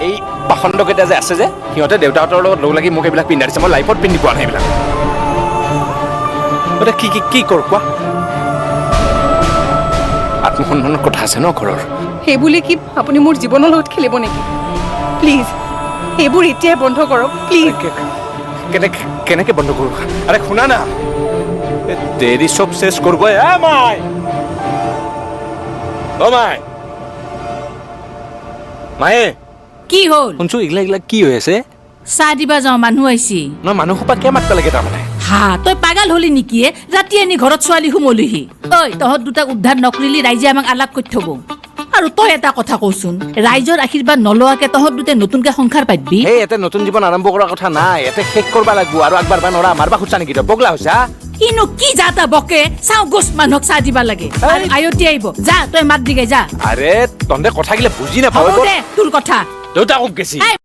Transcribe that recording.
এই পাখণ্ডকেইটা যে আছে যে, সিহঁতে দেউতাহঁতৰ লগত লগ লাগি মোক এইবিলাক পিন্ধাই দিছে। মই লাইফত পিন্ধি পোৱা নাই এইবিলাক। এতিয়া কি কি কি কৰোঁ কোৱা? আত্মসন্মানৰ কথা আছে ন ঘৰৰ। সেইবুলি কি আপুনি মোৰ জীৱনৰ লগত খেলিব নেকি? প্লিজ, এইবোৰ এতিয়াই বন্ধ কৰক, প্লিজ। কেনেকে কেনেকে বন্ধ কৰোঁ? আৰে শুনা না, এ, তেৰি চব শেষ কৰিব। এ মাই, অ মাই, মায়ে। কি হ'ল? শুনছো, এইগিলা এইগিলা কি হৈ আছে? চাহ দিবা যাওঁ, মানুহ আহিছি। নহয়, মানুহ সোপা কিয় মাতিব লাগে তাৰমানে? হা, তই পাগাল হলি নেকি এ? ৰাতি আনি ঘৰত ছোৱালী সোমলিহি। ঐ, তহঁত দুটাক উদ্ধাৰ নকৰিলি ৰাইজে আমাক আলাগ কৰি থব। আৰু তই এটা কথা কচোন, ৰাইজৰ আশীৰ্বাদ নলোৱাকে তহঁত দুটাই নতুনকে সংসাৰ পাতবি? সেই ইয়াতে নতুন জীৱন আৰম্ভ কৰাৰ কথা নাই, ইয়াতে শেষ কৰবা লাগব আৰু আগবাঢ়বা নৰা। মাৰবা খুজছা নেকি? তই পগলা হৈছা? ইনো কি যা তা বকে। চাওঁ গোছ, মানুহক চাহ দিবা লাগে আৰু আয়তী আহিব। যা, তই মাত দিগে যা। আৰে, তন্দে কথাগিলা বুজি নাপাৱ। হ'ব দে তোৰ কথা। দেউতাকক গেছি। এই।